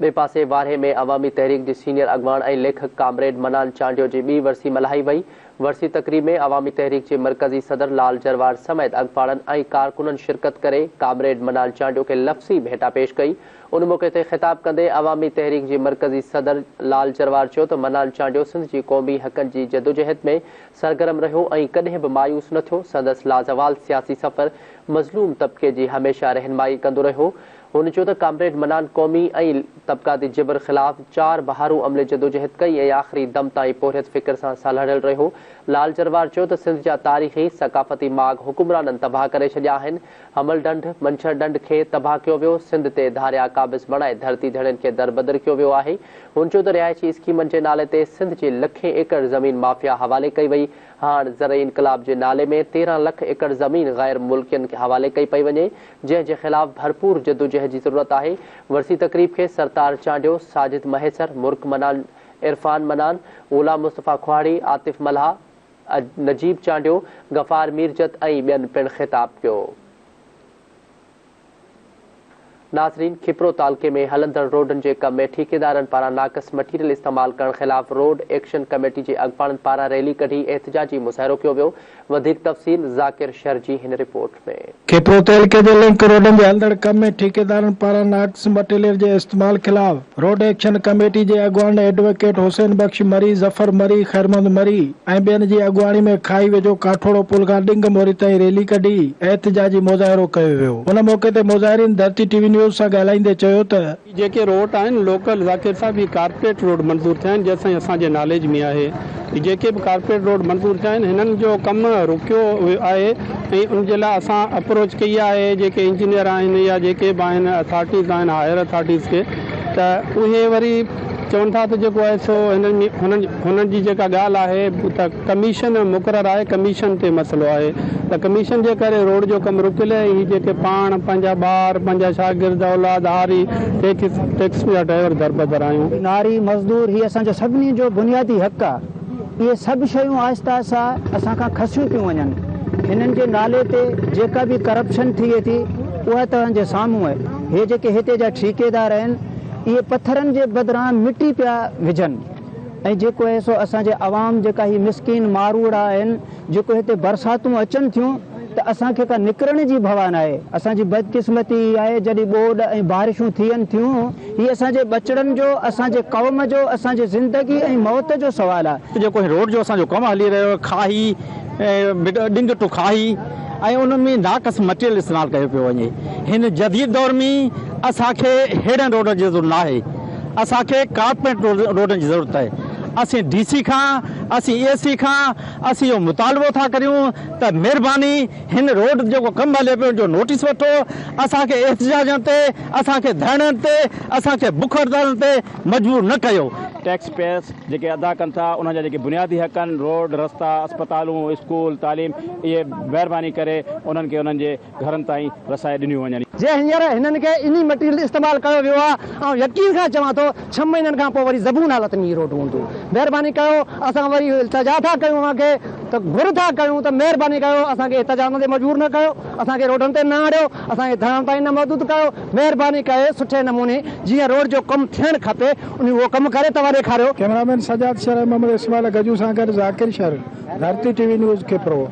ٻئي پاسي وارهي ۾ عوامي تحريڪ جي سينيئر اڳواڻ ۽ ليکڪ ڪامريڊ منان چانڊيو جي ٻي ورسي ملهائي وئي. ورسي تقريب ۾ عوامي تحريڪ جي مرڪزي صدر لال جروار سميت اڳواڻن ۽ ڪارڪنن شرڪت ڪري ڪامريڊ منان چانڊيو کي لفظي ڀيٽا پيش ڪئي. ان موقعي تي خطاب ڪندي عوامي تحريڪ جي مرڪزي صدر لال جروار چيو ته منان چانڊيو سنڌ جي قومي حقن جي جدوجهد ۾ سرگرم رهيو ۽ ڪڏهن به مايوس نه ٿيو، سندس لازوال سياسي سفر مظلوم طبقي جي هميشه رهنمائي ڪندو رهيو. هن چيو ته ڪامريڊ منان قومي ۽ طبقاتي جبر خلاف چار بهارون عملي جدوجهد ڪئي ۽ آخري دم تائين پورهيت فڪر سان سلهاڙيل رهيو. لال جروار چيو ته سنڌ جا تاريخي، ثقافتي ماڳ حڪمرانن تباهه ڪري ڇڏيا آهن، حمل ڍنڍ، منڇر ڍنڍ کي تباهه ڪيو ويو، سنڌ تي ڌاريا قابض بڻائي ڌرتي ڌڻين کي دربدر ڪيو ويو آهي. هن چيو ته رهائشي اسڪيمن جي نالي تي سنڌ جي لکين ايڪڙ زمين مافيا حوالي ڪئي وئي، هاڻ زرعي انقلاب جي نالي ۾ 13 لک ايڪڙ زمين غير ملڪين حوالي ڪئي پئي وڃي، جنهن جي خلاف ڀرپور جدوجهد جي ضرورت آهي. ورسي تقريب کي سرتار چانڊيو، ساجد مهيسر، مرڪ منان، عرفان منان، غلام مصطفيٰ کوهاڙي، عاطف ملاح، نجيب چانڊيو، غفار ميرجت ۽ ٻين پڻ خطاب ڪيو. ناظرين کپرو تعلقي ۾ هلندڙ روڊن جي ڪم ۾ ٺيڪيدارن پاران ناقص مٽيريل استعمال ڪرڻ خلاف روڊ ايڪشن ڪميٽي جي اڳواڻن پاران ريلي ڪڍي احتجاجي مظاهرو ڪيو ويو. وڌيڪ تفصيل ذاڪر شر جي هن رپورٽ ۾. کپرو تعلقي جي لنڪ روڊن جي هلندڙ ڪم ۾ ٺيڪيدارن پاران ناقص مٽيريل جي استعمال خلاف روڊ ايڪشن ڪميٽي جي اڳواڻن ايڊووڪيٽ حسين بخش مري، ظفر مري، خيرمحمد مري ۽ ٻين جي اڳواڻي ۾ کاهي ويجهو ڪاٺوڙو پل کان ڏنگ موري تائين ريلي ڪڍي احتجاجي مظاهرو ڪيو ويو. ان موقعي تي مظاهرين ڌرتي ٽي وي نيوز سان ڳالهائيندي چيو ته. هي جيڪي روڊ آهن لوڪل ذاڪر صاحب هي ڪارپيٽ روڊ منظور ٿيا آهن جيستائين اسان جي ناليج ۾ آهي هي جيڪي به ڪارپيٽ روڊ منظور ٿيا آهن هنن جو ڪم رڪيو ويو آهي ۽ ان جي لاء اسان اپروچ ڪئي آهي جيڪي انجنيئر آهن يا جيڪي به آهن اٿارٽيز آهن هائر اٿارٽيز کي ته اهي وري چون ٿا ته جيڪو آهي سو هنن ۾ هنن هنن جي جيڪا ڳالهه آهي ته ڪميشن مقرر آهي ڪميشن تي مسئلو آهي ته ڪميشن جي ڪري روڊ جو ڪم رڪيل آهي هي جيڪي پاڻ پنهنجا ٻار پنهنجا شاگرد اولاد هاري ٽيڪس ٽيڪسين جا ڊرائيور دربدر آهيون. ناري مزدور هي اسان جو سڀني جو بنيادي حق آ اهي سڀ شيون آهسته آهسته اسان کان کسيون پيون وڃن هنن جي نالي تي جيڪا به ڪرپشن ٿئي ٿي اها توهان جي سامهون آهي هي جيڪي هتي جا ٺيڪيدار آهن اهي پٿرن جي بدران مٽي پيا وجهن. ۽ جيڪو آهي سو اسان جي عوام جيڪا هي مسڪين ماروئڙا آهن جيڪو هتي برساتون اچن ٿيون ته اسان کي ڪا نڪرڻ جي ڀوا ناهي اسان جي بدقسمتي هي آهي جڏهن ٻوڏ ۽ بارشون ٿين ٿيون هي اسان جي ٻچڙن جو اسان جي قوم جو اسان جي زندگي ۽ موت جو سوال آهي. جيڪو هي روڊ جو اسان جو ڪم هلي رهيو آهي کاهي ڏنگ ٽو کاهي ۽ ان ۾ ناقص مٽيريل استعمال ڪيو پيو وڃي هن جديد دور ۾ اسان کي ههڙن روڊن جي ضرورت ناهي. اسان کي ڪارپيٽ روڊن جي ضرورت آهي اسين ڊي سي کان اسين اي سي کان اسين اهو مطالبو ٿا ڪريون ته مهرباني هن روڊ جيڪو ڪم هلي پيو ان جو نوٽيس وٺو اسان کي احتجاجن تي اسان کي ڌرڻن تي اسان کي بک هڙتالن تي مجبور نه ڪيو. ٽيڪس پيئرس جيڪي ادا ڪن ٿا انهن جا جيڪي بنيادي حق آهن روڊ رستا اسپتالون اسڪول تعليم اهي مهرباني ڪري انهن کي انهن جي گهرن تائين رسائي ڏنيون وڃن. جي هينئر هنن کي انهي مٽيريل استعمال ڪيو ويو آهي آئون يقين سان چوان ٿو ڇهه مهينن کان پوء وري زبون حالت ۾ هي روڊ هوندو مهرباني ڪيو اسان وري التجا ٿا ڪيون اوهان کي ته گهر ٿا ڪيون ته مهرباني ڪيو اسان کي احتجاجن تي مجبور نه ڪيو اسان کي روڊن تي نه آڻيو اسان کي ڌرڻن تائين نه محدود ڪيو مهرباني ڪري سٺي نموني جيئن روڊ جو ڪم ٿيڻ کپي انهي اهو ڪم ڪري توهان ڏيکاريو. ڪئميرامين سجاد شر ۽ محمد اسماعيل گجو سان گڏ Zakir Shar, Dharti T V news, Khipro.